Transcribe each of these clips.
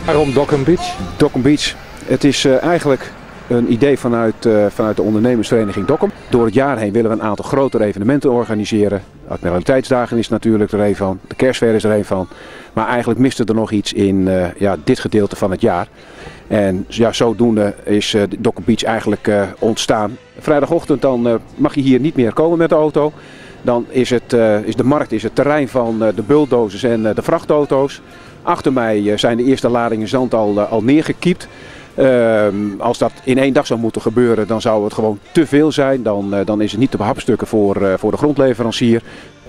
Waarom Dokkum Beach? Dokkum Beach, het is eigenlijk een idee vanuit de ondernemersvereniging Dokkum. Door het jaar heen willen we een aantal grotere evenementen organiseren. Admiraliteitsdagen is natuurlijk er een van, de kerstfair is er een van. Maar eigenlijk miste er nog iets in ja, dit gedeelte van het jaar. En ja, zodoende is Dokkum Beach eigenlijk ontstaan. Vrijdagochtend dan mag je hier niet meer komen met de auto. Dan is de markt is het terrein van de bulldozers en de vrachtauto's. Achter mij zijn de eerste ladingen zand al neergekiept. Als dat in één dag zou moeten gebeuren, dan zou het gewoon te veel zijn. Dan is het niet te behapstukken voor de grondleverancier.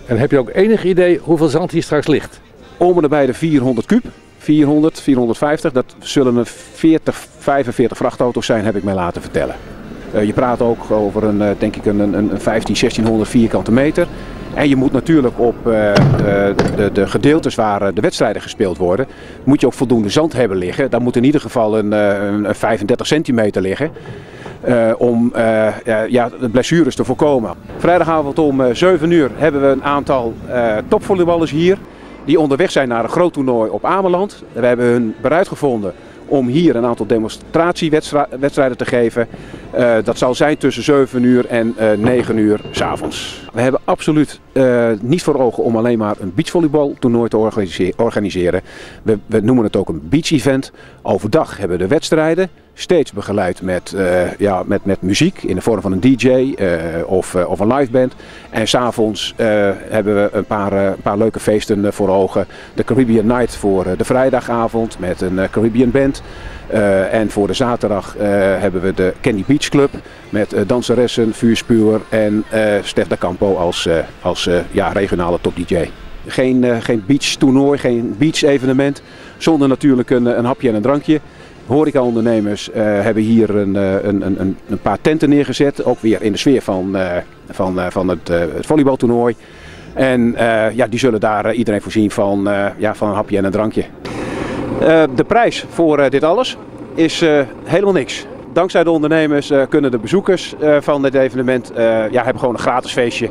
En heb je ook enig idee hoeveel zand hier straks ligt? Om en nabij de 400 kuub. 400, 450, dat zullen een 40, 45 vrachtauto's zijn, heb ik mij laten vertellen. Je praat ook over denk ik een 15, 1600 vierkante meter. En je moet natuurlijk op de gedeeltes waar de wedstrijden gespeeld worden, moet je ook voldoende zand hebben liggen. Daar moet in ieder geval een 35 centimeter liggen. Om ja, de blessures te voorkomen. Vrijdagavond om 7 uur hebben we een aantal topvolleyballers hier. Die onderweg zijn naar een groot toernooi op Ameland. We hebben hun bereid gevonden om hier een aantal demonstratiewedstrijden te geven. Dat zal zijn tussen 7 uur en 9 uur 's avonds. We hebben absoluut niet voor ogen om alleen maar een beachvolleybaltoernooi te organiseren. We noemen het ook een beach event. Overdag hebben we de wedstrijden, steeds begeleid ja, met muziek in de vorm van een DJ of een live band. En 's avonds hebben we een paar leuke feesten voor ogen. De Caribbean Night voor de vrijdagavond met een Caribbean band. En voor de zaterdag hebben we de Candy Beach Club met danseressen, vuurspuwer en Stef da Campo als ja, regionale top DJ. Geen beach toernooi, geen beach evenement, zonder natuurlijk een hapje en een drankje. Horecaondernemers hebben hier een paar tenten neergezet, ook weer in de sfeer van het volleybaltoernooi. En ja, die zullen daar iedereen voorzien ja, van een hapje en een drankje. De prijs voor dit alles is helemaal niks. Dankzij de ondernemers kunnen de bezoekers van dit evenement ja, hebben gewoon een gratis feestje.